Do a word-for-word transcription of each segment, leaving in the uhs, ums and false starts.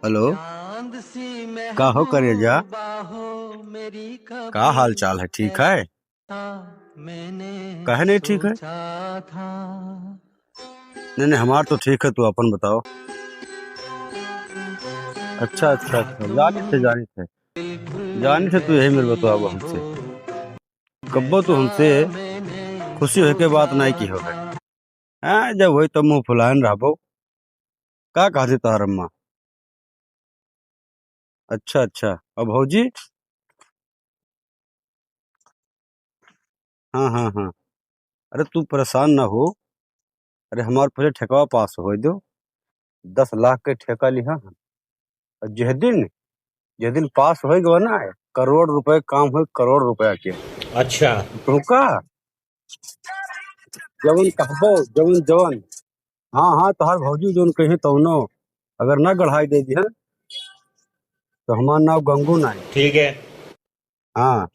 हेलो, का हो करेजा? का हाल चाल है, ठीक है? काहे नहीं ठीक है? नहीं, नहीं, हमार तो ठीक है, तू अपन बताओ। अच्छा, अच्छा, अच्छा, जानी थे, जानी थे, जानी थे, तू यही मेरे बताओ हमसे। कब्बो तू हमसे खुशी होके बात नहीं की होगा। हाँ, जब होई तब मुँह फुलाएन रहबो। का कहती तोहर अम्मा? अच्छा, अच्छा। और भौजी? हाँ, हाँ, हाँ। अरे तू परेशान ना हो। अरे हमार पहले ठेकवा पास होए दो। दस लाख के ठेका लिहा। और जेह दिन, जेह दिन पास होए गवा ना, करोड़ रुपए काम होए, करोड़ रुपया के। अच्छा। तू का? जवन कहबो, जवन, जवन। हाँ, हाँ, तोहार भौजी जवन कही तवनो। अगर ना गढ़ाई दे दिहन, तो हमार नाव गंगू नाई। ठीक है। हाँ।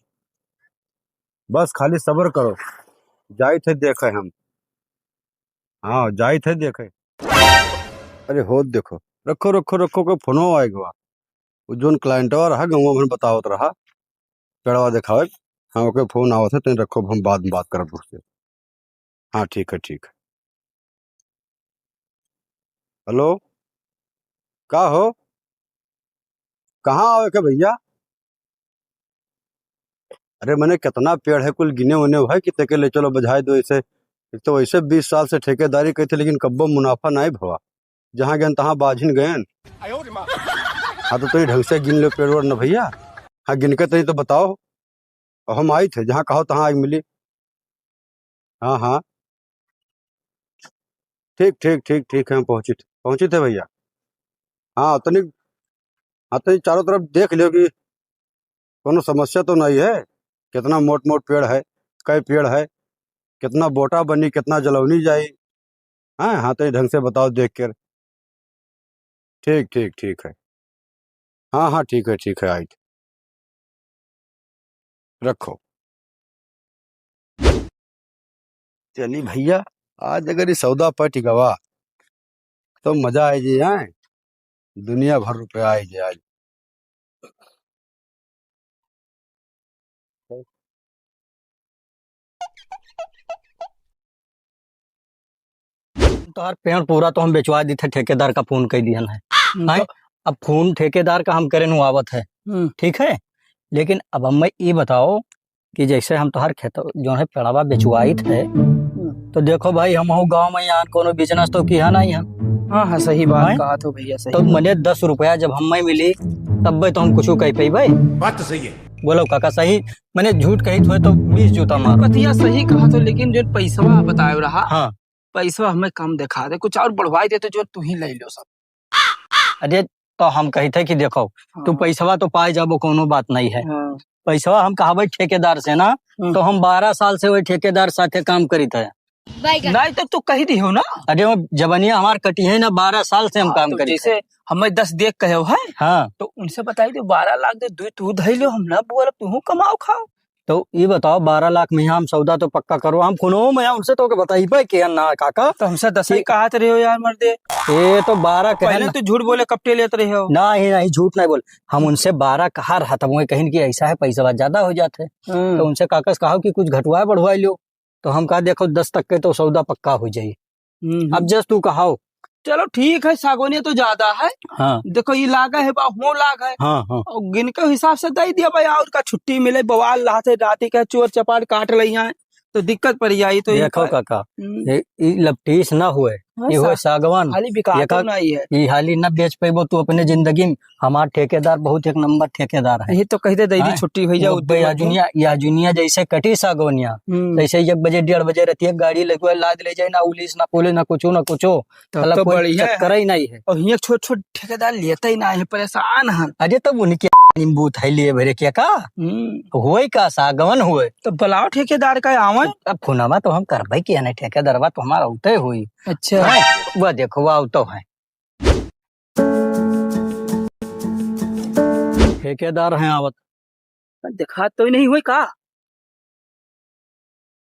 बस खाली सबर करो। जाइत है देखे हम। हाँ, जाइत है देखे। अरे हो देखो, रखो, रखो, रखो, कोई फोनो आए गवा। वो जोन क्लाइंटवा रहा, गंगू हमन बतावत रहा। पेड़वा देखावे। हाँ, ओके फोन आवत है, तनी रखो, हम बाद में बात करब उससे। हाँ, ठीक है, ठीक है। हेलो, का हो? कहाँ आवे के भैया? अरे मने कितना पेड़ है, कुल गिने उने है कि तेके ले चलो बजाए दो इसे। एक तो वैसे बीस साल से ठेकेदारी करी थे, लेकिन कब्बो मुनाफा नाई भवा। जहाँ गएन तहाँ बाझिन गएन। हाँ, तो तनी ढंग से गिन लो पेड़ वेड़ न भैया। हाँ, गिन के तनी तो बताओ। और हम आइत है, जहाँ कहो तहाँ आइ मिली। हाँ, हाँ। ठीक, ठीक, ठीक, ठीक है, हम पहुँचित, पहुँचित है भैया। हाँ, तनी, हाँ, तनी चारों तरफ देख लियो कि कोनो समस्या तो नहीं है। कितना मोट मोट पेड़ है, कै पेड़ है, कितना बोटा बनी, कितना जलौनी जाई। हाँ, हाँ, तनी ढंग से बताओ देख कर। ठीक, ठीक, ठीक है। हाँ, हाँ, ठीक है, ठीक है, आइत। रखो। चली भैया, आज अगर ई सौदा पटि गवा, तो मजा आइ जाए, हाँ? दुनिया भर रुपया आइ जाए आज। तोहार पेड़ पूरा तो हम बेचवा दी थे, ठेकेदार का फोन कइ दिहन है। हम्म, हैं? तो अब फोन ठेकेदार का हम करेन, उ आवत है। हम्म। ठीक है, लेकिन अब हमें ई बताओ कि जैसे हम तोहार खेत, जो है, पेड़वा बेचवाइत है, हम्म। तो देखो भाई, हमहू गाँव में यहाँ कोनो business तो किहा नहीं है। हाँ, हाँ, सही बात हैं? कहा तो भैया, सही तो बात। मने दस रुपया जब हमें मिली, तब्बे तो हम कुछ कह पइबे। बात तो सही है। बोलो काका, सही मने झूठ कहित होए तो बीस जूता मारो। बतिया सही कहा तो, लेकिन जो पैसवा बताए रहा, हाँ। पैसवा हमें कम देखा दे, कुछ और बढ़वाई दे तो जो तू ही ले लो सब। अरे तो हम कहित है कि देखो, हाँ। तू पैसवा तो पाए जाबो, कोनो बात नहीं है। हाँ। पैसवा हम कहबे ठेकेदार से ना, हम्म। तो हम बारह साल से वही ठेकेदार साथे काम करित है। नहीं तो तू कहि दिहो ना। अरे वो जबनिया हमार कटी है ना, बारह साल से हम हाँ, काम तो करित जैसे है। हमें दस देख कहे हो है, हाँ। तो उनसे बताई दे, बारह लाख दे, दू तू धई लो, हम ना बोलब, तू कमाओ खाओ। तो ई बताओ, बारह लाख में हम सौदा तो पक्का करो, हम कोनो में उनसे तो के बताइबे के ना काका। तो हमसे दस ही कि कहत रहे हो यार मर्दे। ए तो बारह कहे पहले ना। तो झूठ बोले, कपटे लेत रहे हो। नहीं, नहीं, झूठ नहीं बोल। हम उनसे बारह कहा रहा था, वो कहिन कि ऐसा है, पैसा ज्यादा हो जाते हैं। हम्म। तो उनसे काका से कहा कि कुछ घटवाए बढ़वाए लो। तो हम कहा, देखो, दस तक के तो सौदा पक्का हो जाई। हम्म, हम्म। अब जस तू कहाओ। चलो ठीक है, सागौनिया तो ज्यादा है। हाँ। देखो, ये लागा है बा, हो लाग है। हाँ, हाँ। और गिन के हिसाब से दे दिया भाई, और का छुट्टी मिले, बवाल लाते राती का चोर चपाट काट लई हैं, तो दिक्कत पड़ जाई। तो ये देखो का-, काका, हम्म। ये, ये लपटीस ना हुए, हाँ, ये हुए सा-, सागवान। खाली बिकातो ये का-, नहीं है। ये हाली ना बेच पेबो तू अपने जिंदगी में। हमार ठेकेदार बहुत एक नंबर ठेकेदार है। ये तो कह दे, दे दी हाँ? छुट्टी भैया, वो उद्योग या में। जुनिया, या जुनिया जैसे कटी सागौनिया, हम्म। तैसे एक बजे, डेढ़ बजे रतिया गाड़ी लगवा लाद ले जाए, ना उलिस, ना पुलिस, ना कुछो, ना कुछो। तब मतलब तो कोई बढ़िया है। चक्कर ही नहीं है। और हियाँ छोट छोट ठेकेदार लेते ही ना है, परेशान हन। अरे तब उनके नींबू थैली भरे के का? हम्म। होए का सागवन होए। तो बुलाओ ठेकेदार का आवे। अब, अब खुनामा तो हम करबे किया नहीं, ठेकेदारवा तो हमारा उठे हुई। अच्छा। हाँ, वह देखो, वह तो है। ठेकेदार हैं आवत। देखा तो ही नहीं हुए का?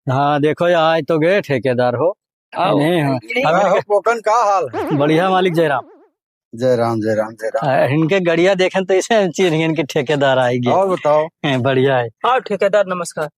हाँ, देखो, यहाँ आए तो गए ठेकेदार हो। आओ। नहीं, हाँ। ये नहीं अरे हो, पोकन, का हाल है? बढ़िया मालिक जयराम। जय राम, जय राम, जय राम। आ, इनके गड़िया देखें तो इसे हम चीन्ह गए, इनके ठेकेदार आइ गए। और बताओ। हैं, बढ़िया है। हाँ, ठेकेदार नमस्कार।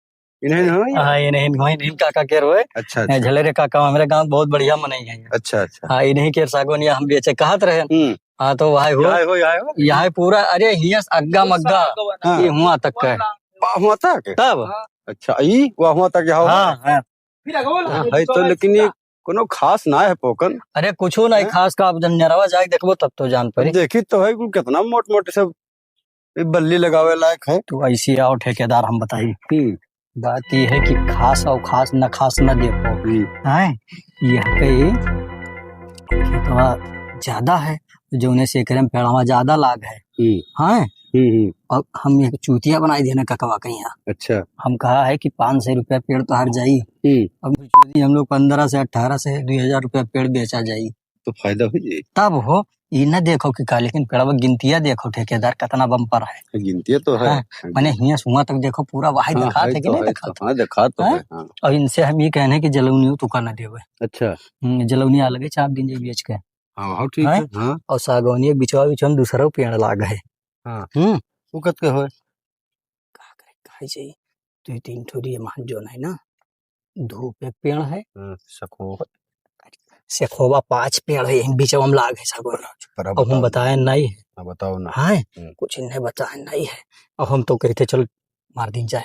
इन्हें नहीं? हाँ, इन्हें, इन्हें, इन्हें काका के रोए। अच्छा, हैं, अच्छा। झलरे काका हमरे गाँव बहुत बढ़िया मनई है। अच्छा, अच्छा। हाँ, इन्हीं के सागौनिया हम बेचे कहत रहे। हम्म। हाँ, तो वही हो। यहाँ हो, यहाँ हो। यहाँ पूरा, अरे, हियाँ से अग्गा मग्गा, हाँ। ये हुआँ तक का है। बा-, हुआँ तक? तब। अच्छा, ई वा हुआँ तक जाओ। हाँ, हाँ। फिर अगवा ला। हाँ, है तो, लेकिन ये कोनो खास ना है पोकन। अरे, कुछो नहीं हैं? खास का, अब जब नरवा जाए देखबो तब तो जान पड़ी। देखी तो है, कुल कितना मोट मोट सब ये बल्ली लगावे लायक है। तो ऐसी आओ ठेकेदार, हम बताई। हम्म। बात ये है कि खास और खास न खास न देखो। हम्म। हैं? ये कई खेतवा ज्यादा है, जौने से एकरे में पेड़वा ज्यादा लाग है। हम्म। हैं? हम्म, हम्म। और हम एक चूतिया बनाई देना ककवा के यहाँ। अच्छा। हम कहा है कि पाँच सौ रुपया पेड़ तो हर जाई। हम्म। अब चूती हम लोग पन्द्रह से, अठारह से, दुई हजार रुपया पेड़ बेचा जाई। तो फायदा हो जाई। तब हो, ई न देखो कि का, लेकिन पेड़वा गिनतिया देखो ठेकेदार, कितना बम्पर है। गिनतिया तो है। हाँ, हाँ, माने गिन- हियाँ से हुआँ तक देखो, पूरा वाही हाँ, दिखात है कि तो नहीं है, दिखात? हाँ, दिखात तो हाँ? है, हाँ। और इनसे हम ये कहने कि जलौनियो तुका न देवे। अच्छा। हम्म, जलौनिया अलगे चाप दिन जे बेच के। हाँ, हाँ, ठीक हैं? है, हाँ। और सागौनिया बिचवा बिचवा में दूसरा पेड़ लाग है। हाँ। हम्म। वो कत के होए? का करे, खाई जाई। दुई तीन ठो रे मान जो नहीं ना, धूप एक पेड़ है। हम्म, सखो। सेखोवा पाँच पेड़ है, यही बीचवा में लाग है सागौनिया। पर अब अब हम बताओ। बताए नहीं है। हाँ, बताओ ना। हाँ, हम्म। कुछ इन्हें बताए नहीं है। अब हम तो कहते चल मार दिन जाए।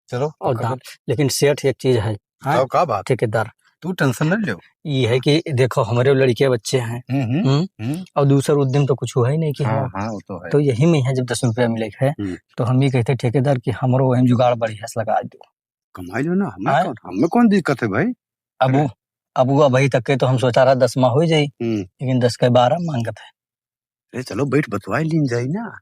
चलो, और तो दाम, कर। लेकिन सेठ एक चीज है। हाँ? बताओ, का बात? ठेकेदार। तू tension न लो। ये है कि देखो, हमरे लड़के बच्चे हैं। हम्म, हम्म, हम्म? हम्म। और दूसर उद्यम तो कुछ हुआ ही नहीं कि हाँ, हाँ। हाँ, वो तो है। तो यही में है, जब दस रुपया मिले है, हम्म। तो हम ये कहते ठेकेदार कि हमरो वही जुगाड़ बढ़िया से लगा दो। कमाई लो ना, हमें हाँ? कौन, हमें कौन दिक्कत है भाई? अब अरे। वो, अब वो अभी तक के तो हम सोचा रहा दस माह हो जाई, हम्म। लेकिन दस के बारह मांगत है। अरे चलो, बैठ बतवाई लीन जाई ना।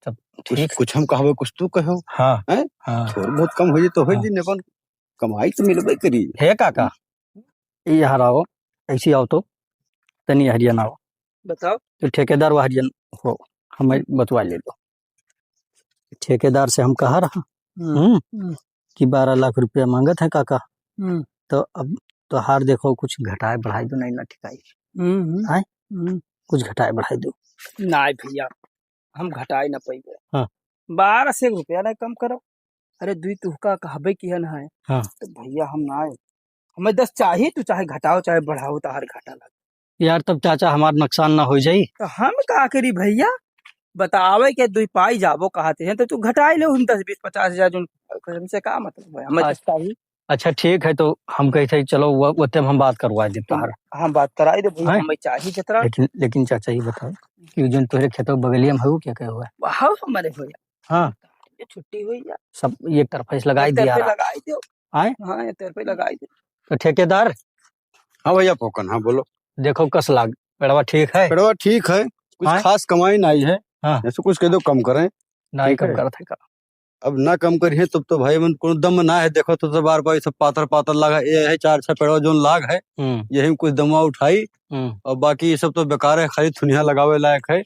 तब कुछ, ठीक। कुछ हम कहबे, कुछ तू कहो। हाँ। हैं? हाँ। थोड़ बहुत कम हो जाए तो हो हाँ। जाए, अपन कमाई तो मिलबे करी। हे काका, हम्म। ये यहाँ आओ, ऐसे आओ तो, तनी हरियाणा आओ। बताओ। तो ठेकेदार वो हरियाणा हो, हमें बतवा ले दो। ठेकेदार से हम कहा रहा, हम्म, हम्म, हम्म। कि बारह लाख रुपया मांगत है काका, हम्म। तो अब तोहार देखो, कुछ घटाए बढ़ाए दो, नहीं ना ठिकाई। हम्म, हम्म। आए? हम्म। कुछ घटाए बढ़ाए दो। नाई भैया, हम घटाए ना पइबे। हाँ। बारह से एक रुपया ना कम करो। अरे, दुई तुहका कहबे किहन है। हाँ। तो भैया, हम ना आए। हमें दस चाही, तू चाहे घटाओ, चाहे बढ़ाओ, तोहार घाटा लगे। यार, तब चाचा, हमार नुकसान ना हो जाई? तो हम का करी भैया, बतावे के दुई पाई जाबो कहते हैं, तो तू घटाई ले, हम दस, बीस, पचास हजार जोन, हमसे का मतलब है, हमें अच्छा। दस चाही। अच्छा, ठीक है, तो हम कहते हैं, चलो, वो, वो तब हम बात करवा दे तोहार। हाँ, बात कराई दे भैया, हैं? हमें चाही जतरा। लेकिन, लेकिन चाचा, ये बताओ कि जोन तोहरे खेतवा बगलिया में है, वो क्या कहे हुआ है? वहाँ हमारे भैया। हाँ। ये छुट्टी हुई या? सब एक तरफा से लगाई एक दिया तरफे रहा। लगाई दो। आए? हाँ, एक तरफे लगाई दो। तो ठेकेदार? हाँ भैया, पोकन, हाँ, बोलो। देखो, कस लाग, पेड़वा ठीक है? पेड़वा ठीक है, कुछ आए? खास कमाई नहीं है। हाँ। जैसे कुछ कह दो, कम करें। नहीं, ठीक कम है? करत है का? अब ना कम करिए, तब तो भाई मन कोनो दम ना है। देखो तो, तो बार बार ये सब पातर पातर लाग है, ये है चार छह पेड़वा जोन लाग है, हम्म। यही में कुछ दमवा उठाई, हम्म। और बाकी ये सब तो बेकार है, खाली थुनिया लगावे लायक है।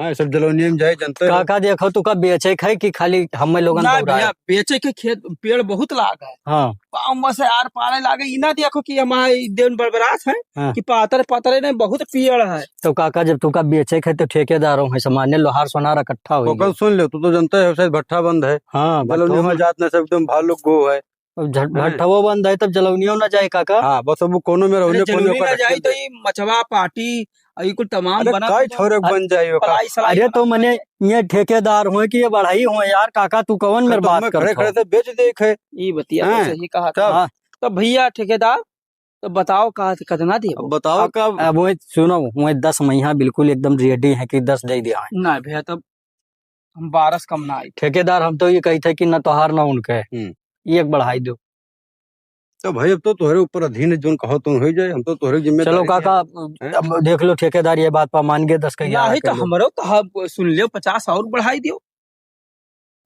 हाँ, ये सब जलौनिया में जाए, जनते हो। काका, देखो, तू का बेचे के है कि खाली हमें लोगन ना दौड़ाए? भैया, बेचे के खेत, पेड़ बहुत लाग है। हाँ। पाँव में से आर पारे लागे, ई ना देखो कि हमारे देवन बड़बड़ास है हाँ। कि पातर पातरे नहीं, बहुत पेड़ है। तो काका, जब तू का बेचे के है, तो ठेकेदारों है, सामान्य लोहार सोनार इकट्ठा हो ओकर गए। सुन ले, तू तो जनते हो, शायद भट्ठा बंद है। हाँ, जलौनिया भट्ठा में बंद। जात ना, सब एकदम भालू गो है। अब झट-, हैं? भट्ठवो बंद है, तब जलौनियो ना जाए, काका। हाँ, बस अब वो कोनो में अरे, रौनियो कोनो जलौनी ओकर ना जाए, रखे तो दे। ई मछवा पाटी, आ, ई कुल तमाम अरे, बना काई के ठौरे बन जाई ओकर। पलाई सलाई अरे, तो बना मने, के। ये ठेकेदार होए कि ये बढ़ई होए यार, काका, तू कौन अरे, मेर तो बात हमें करत खड़े हो? खड़े से बेच दे खे। ई बतिया तो हैं? सही कहा तब? था। हाँ। तब भैया ठेकेदार, तो बताओ का, कितना देबो? अब बताओ अब, का? अब वही सुनो, वही दस महीना बिल्कुल एकदम ready है कि दस दे दिया है। ना भैया, तब हम बारह से कम ना आई। ठेकेदार, हम तो ये कही थे कि ना तोहार ना उनके, हम्म। ये एक बढ़ाई दो। तो भाई, अब तो तोहरे ऊपर अधीन है, जोन कहो तुम हो जाए, हम तो तोहरे जिम्मेदारी चलो काका, हैं? अब देख लो ठेकेदार, ये बात पा मान गए, दस का ग्यारह नहीं तो कर लो। हमरो कहा सुन लियो, पचास और बढ़ाई दियो।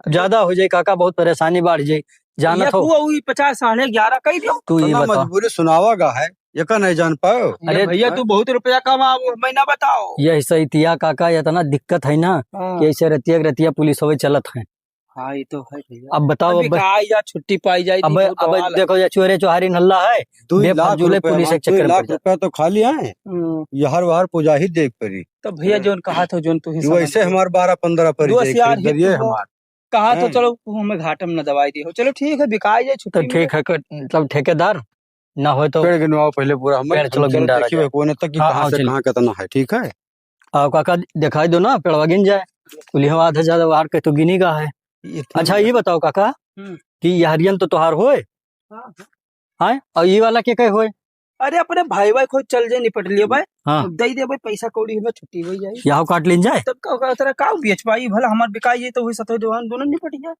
ज्यादा हो जाए काका, बहुत परेशानी बढ़ जाए, जानत ये हो। तू वही पचास साढ़े ग्यारह कही दियो। तू ये इतना बताओ। मजबूरी सुनावा गा है, ये का नहीं जान पाओ? अरे अरे भैया, हैं? तू बहुत रुपया कमाओ, मैं ना बताओ। ये सैतिया काका, इतना दिक्कत है ना हाँ। कि ऐसे रतिया के रतिया पुलिस होवे चलत है। हाँ, ये तो है भैया। अब बताओ, अब अब बिकाई या छुट्टी पाई जाए, अब, ये बहुत अब बवाल है। देखो, या चोरे चोहारी नल्ला है, दुई लाख बेफजूले रुपया पुलिस मा-, एक चक्कर में दुई लाख पड़ जाए। रुपया तो खाली है। हम्म। यहर वहर पुजाही देख परी। तो भैया, हाँ। जोन कहा था, जोन तू ही ये समझ वैसे ले। हमार बारह पन्द्रह परी दोस्त जाए यार, खरीदारी ये है तो हमार। कहा तो हाँ। चलो, तू हमें घाटा में न दवाई दे हो। चलो ठीक है, बिकाई जाए, तो छुट्टी मिले। ठीक है, क-, तब ठेकेदार ना होय तो पेड़ गिनवाओ पहले पूरा, हम, पेड़ हम चलो चलो गिन डाला देखिए जाए। कोने तक कि हाँ, कहाँ हाँ, से चलिए। कहाँ कितना है, ठीक है? आओ काका, दिखाई दो ना, पेड़वा गिन जाए। कुलियो आधा ज्यादा बाहर के तो गिनी का है। ये ठीक अच्छा, है। ये बताओ काका हम्म। कि ये हरियन तो तोहार होए? हाँ, हाँ। हाँ? और ये वाला के कहे होए? अरे, अपने भाई भाई खोज चल जाए, निपट लियो भाई। हाँ। अब दे दे भाई, पैसा कौड़ी हमें छुट्टी हो जाए। यहो काट लीन जाए। तब का, का, तेरा का बेच पाई? भला हमार बिकाई है तो वही सतह जवान दोनों निपट जाए।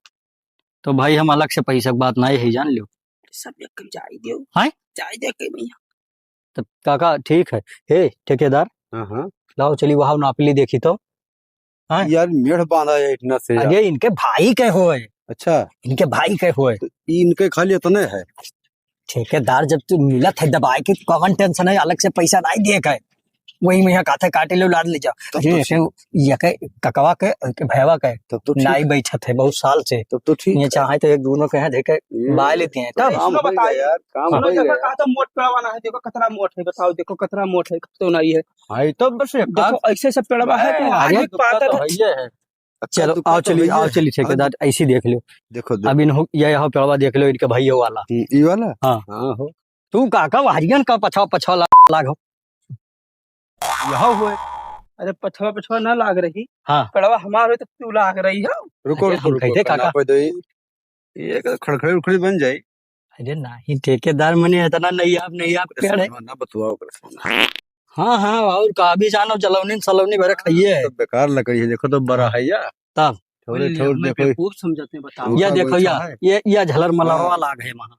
तो भाई, हम अलग से पैसा के बात नहीं है, जान लियो। सब एक जाए दियो। हैं? जाए दे के भैया। तो काका, ठीक है। हे, ठेकेदार, हाँ, हाँ। लाओ, चली, वहाँ नापली देखी तो। हाँ? यार, मेढ़ बांधा है इतना से यार। अरे, इनके भाई के होए। अच्छा। इनके भाई के होए। तो इनके खाली इतने है। ठेकेदार, जब तू मिलत है दबाए के, कौन tension है, अलग से पैसा नहीं दिए के। वही में यहाँ काथे काटे लो, लाद ले जाओ। तब अरे, तो ऐसे ठीक। ये के ककवा के, के भैवा के तब तो ठीक नाई है। बैठत है बहुत साल से। तब तो ठीक ये है। चाहे तो एक दोनों के यहाँ देखे हम्म। बाय लेते हैं। तब काम इसको होइगा बताइए। यार, काम हाँ। होइगा देखो, यार। कहा तो मोट पेड़वा ना है, देखो कतरा मोट है, बताओ, देखो कतरा मोट है, तो नहीं है। हाँ, ये तो बस एक देखो, आध-, ऐसे सब पेड़वा है, तो हाँ, आगे आगे दुखता पाता तो था। है ही है। अच्छा, चलो, दुखता आओ तो चलिए, है ही आओ है। चलिए, ठेकेदार, ऐसी देख लो। देखो, देखो। अब इन्हों, ये यहाँ पेड़वा देख लो, इनके भाइयों वाला। हम्म, ई वाला? हाँ। हाँ, हो। तू काका, वहरियन का पछा, पछा ला-, लाग हो। यह होए। अरे, पछवा, पछवा ना लाग रही। हाँ। पेड़वा हमार होए, तो तू लाग रही हो। रुको, अरे, रुको, हम रुको, कहते कहना काका। पे दे। ये का खड़खड़ी उखड़ी बन जाई। अरे, नहीं, ठेकेदार मने इतना नहीं आप, नहीं आप अरे, पेड़ है। सुनो ना, बतुआ ओकरे से। हाँ, हाँ, और का भी जानो, जलौनी, सलौनी भरे खाइए है। तो बेकार लकड़ी है, देखो तो बड़ा हाँ। है या। तब। ठौरे, बोलिए, ठौर हमें देखो। बेवकूफ समझते हैं, बताओ। या उनका देखो, गोइठा या, है। ये, या झलर मलरवा हाँ। लाग है वहाँ।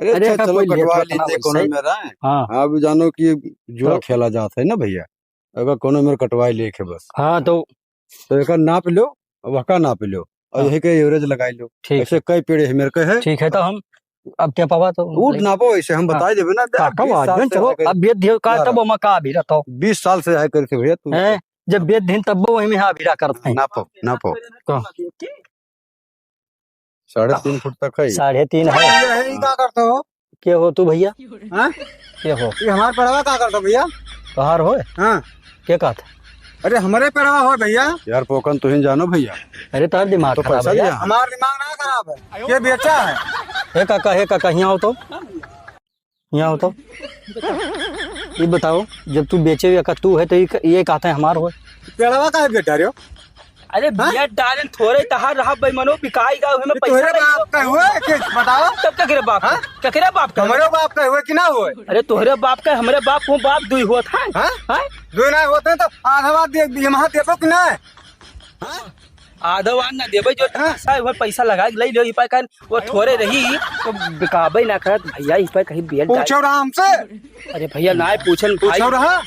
अरे अरे, अच्छा, का चलो, कोई लेत कटवा वेत ना लीजिए, वैसे। कोनो मेर है। हाँ। आप जानो कि जुआ तो खेला जात है ना भैया, अगर कोनो मेर कटवाई लेके बस। हाँ, तो तो एकर नाप लो, वहका नाप लो, और हाँ। यही के average लगाई लो। ठीक ऐसे है। कई पेड़ है मेरे के है। ठीक है, तो हम अब क्या पावा तो टूट ले- नापो, ऐसे हम हाँ। बताई देबे ना, का, का बीस साल बात, से चलो, है अब बेच दियो का, यार। तब हम का अभी रहता हो। बीस साल से है करके भैया, तू हैं? जब बेच दिन तब वो वही में हाँ अभी रहा करते हैं। नापो, नापो। कौन? साढ़े तीन फुट तक है। साढ़े तीन है। ये है, ये का करता हो? के हो तू भैया? हाँ? के हो? ये हमार पेड़वा का करता भैया? तोहार होए? हाँ। के कहत? अरे हमरे पेड़वा होए भैया। यार पोकन तुहिन जानो भैया। अरे तोहार दिमाग तो खराब पैसा है दिया। यार। हमार दिमाग ना खराब है। के बेचा है? हे काका, हे काका, हियाँ आओ तो। हियाँ आओ तो। ये बताओ, जब तू बेचे हुए का तू है, तो ये क-, ये कहते हैं हमार हो। पेड़वा काहे बेच डारे हो? अरे, हाँ? बेच डारे थोरे तहार रहा बेईमानो, बिकाई गए, हमें ये पैसा तोहरे नहीं बाप हो। का हुए कि बताओ? तब केकरे बाप का? हाँ? केकरे बाप का? हमरे बाप का हुए कि ना हुए? अरे, तोहरे बाप का, हमरे बाप को बाप दुई होत है। हाँ? हाँ? दुई ना होते हैं तो आधा बात दे, ये महा देबो कि ना? हाँ? आधा वार ना देबे, जो हाँ। पैसा है, वो पैसा लगा के ले लो, ई पाए कान, वो थोरे रही, तो बिकाबे ना करत, भैया, ई पाए कहीं बेच डाल। पूछो रहा हमसे। अरे भैया, ना पूछन भाई। पूछो रहा।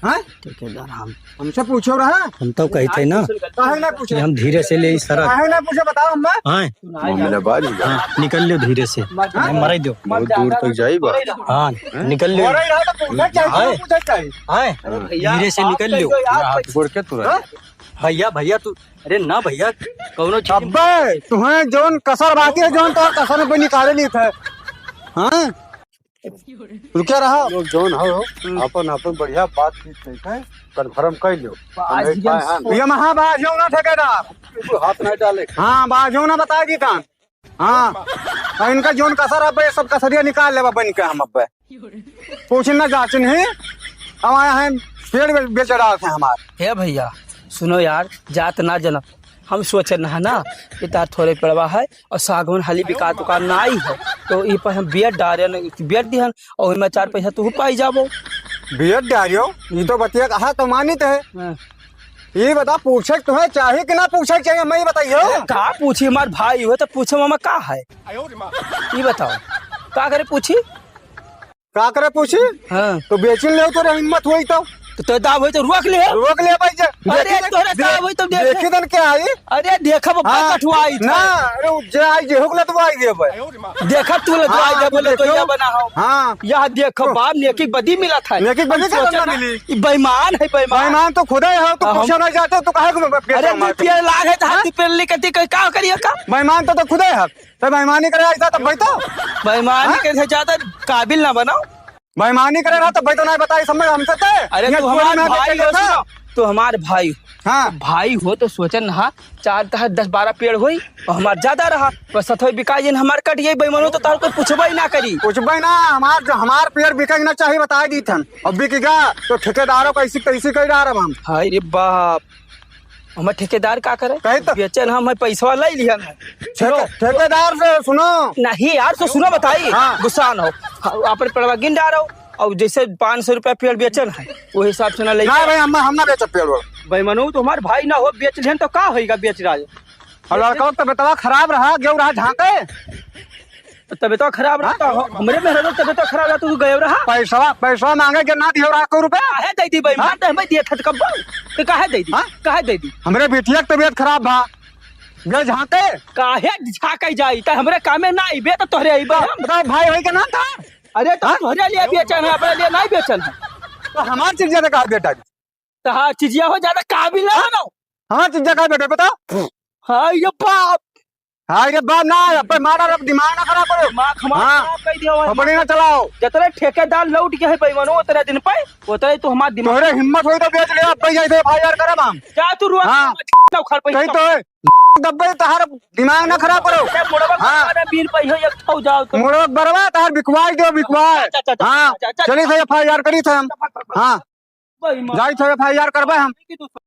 हाँ? ठेकेदार, हम हमसे पूछो रहा। हम तो कही थे ना, काहे ना पूछे? कि हम धीरे से ले सारा। काहे ना पूछे, बताओ हम। हाँ। मामला बाज हो गया। हाँ, निकल लो धीरे से। मत हम मराई दो। बहुत दूर तक जाई बा। हाँ, हैं? निकल लो। मराई रहा तो पूछे चाहिए, हाँ। पूछे चाहिए। हाँ, अरे भैया, धीरे से निकल लो। हाथ गोड़ के तुरंत। हाँ? भैया, भैया, तू, अरे ना भैया, कौनो चीज अब्बे, तुम्हें जौन कसर बाकी है, जौन तो कसर में निकाले ली थे। हाँ? रुके रहा। लोग जौन हो, हम्म। आपन, आपन बढ़िया बातचीत करके confirm कर लो। आज हम एक हम पाए हैं। ये महाबाज हो ना ठेकेदार। तू हाथ नहीं डाले। हाँ, बाज हो ना, बता दी था। हाँ, और इनका जौन कसर अब, ये सब कसरिया निकाल लेबा बन के हम अब। पूछन ना जाचन ही, हम आया है, पेड़ बे-, बेच डाल थे हमार। हे भैया, सुनो यार, जात ना जनम, हम सोचन है ना, कि तार थोरे पेड़वा है और सागवन हाली बिकात उकात ना आई है, तो ई पर हम बेच डारे न, बेच दिहन और इमा चार पैसा तू पाई जाबो। बेच डारियो, ई तो बतिया कहा तो मानित है। हाँ। ये बता, पूछे तुम्हें चाहे कि ना पूछे चाहे, मैं ये बताइए। अरे, का पूछी, हमार भाई हो तो पूछे, मामा का है? ये बताओ, का करे पूछी? का करे पूछी? हाँ। तो बेचिन ले तो रे, हिम्मत हुई तो। तो दाब होई तो रोक ले। रोक ले भाई, जे अरे, देखी तोहरे दे-, दाब होई तो देख। देखी तन क्या आई? अरे, देखब, हाँ। कठुआई था। ना, अरे, उ जे आई, जे हुक लतवाई देबे। देखब, तू लतवाई हाँ, देबे, तू लतवाई देखो। बना हो। हाँ। यह देखो, तो बाप, नेकी बदी मिला था। नेकी बदी हम का सोचे ना ना, मिली? ई बेईमान है, बेईमान। बेईमान तो खुदे हो, तू हम पूछे ना जाते, तू काहे को बेईमान अरे, मारते? पेड़ लाग है, तो हाथ हाँ? पेड़ लेके ती, का करिए का? बेईमान तो, तो खुदे है। तो बेईमानी करे ऐसा तब भाई तो? बेईमानी हाँ? करे ज्यादा काबिल ना बनाओ। बेईमानी करे रहा तो भाई तो नहीं बताई समय हमसे ते। अरे ये तू हमार चोरी में भाई देखे हो, था। सुनो, तू हमार भाई। हाँ। भाई हो तो सोचन ना, चार तह दस बारह पेड़ होई और हमार ज्यादा रहा, बस सथवे बिका जिन हमार कट गई, बेईमानो तो तार कोई पूछबे ही ना करी। पूछबे ना, हमार जो हमार पेड़ बिके ना चाहिए बताई दी थन, और बिक गया तो ठेकेदारों को ऐसी तैसी कही रहा हम। हाय रे बाप, हमर ठेकेदार का करे? कहे तो बेचन हम है, पैसवा ले लिहन है। ठेके-, ठेकेदार से सुनो। नहीं यार, तो सुनो बताई। हाँ। गुस्सा न हो। हाँ, अपन पेड़वा गिन डारो, और जैसे पाँच सौ रुपया पेड़ बेचन है, वो हिसाब से ना ले। ना भाई, हम, हम ना बेचब पेड़ वेड़। बेईमानो, तो हमार भाई ना हो, बेच लिहन तो का होइगा, बेच रहा है। और लड़का तो बेटवा खराब रहा, गेहूं रहा झांके। तो तबीयत खराब रहता हाँ? हो, हमरे मेहरारू तबीयत खराब रहता, तू गयो रहा। पैसवा, पैसवा मांगे के ना दियो रहा को रुपया। काहे दे दी बेईमान? हाँ? तो हमें दिए था कब? तो काहे दे दी? हाँ? काहे दे दी? हमरे बिटिया के तबीयत खराब भा, गए झांके। काहे झांके जाई? तो हमरे कामे ना आईबे तो तोहरे आईबे हम। बताओ भाई, भाई के नाम था? अरे तो हाँ? तोहरे लिए बेचन है, अपने लिए नहीं बेचन है। तो हमार चीज ज्यादा कहा बेटा? तो हाँ, चीजिया हो ज्यादा काबिल है ना। हाँ, चीजिया कहा बेटा, बताओ। हाँ, ये बाप। हाँ, ये बाप ना, अब मारा, अब दिमाग ना खराब करो। दिमाग हमारा हाँ। खराब कर दिया हुआ है। खोपड़ी ना चलाओ। जितने ठेकेदार लौट गए हैं बेईमानो, उतने दिन पे, उतने तो हमारा दिमाग तोहरे हिम्मत होई तो बेच ले, अब भैया इधर एफ आई आर करब हम। जा तू रुआ, हाँ। ना उखाड़ पे कहीं तो है। दब्बे तहार दिमाग ना खराब करो। अरे मुड़वा हाँ। अरे बीन पे हो, एक ठो जाओ तो। मुड़वा बरवा तहार बिकवाई दो, बिकवाई। अच्छा, अच्छा, अच्छा, हाँ, अच्छा, अच्छा। चली थे एफ आई आर करी थे हम। हाँ, बेईमान। जाई थे एफ आई आर करबे हम।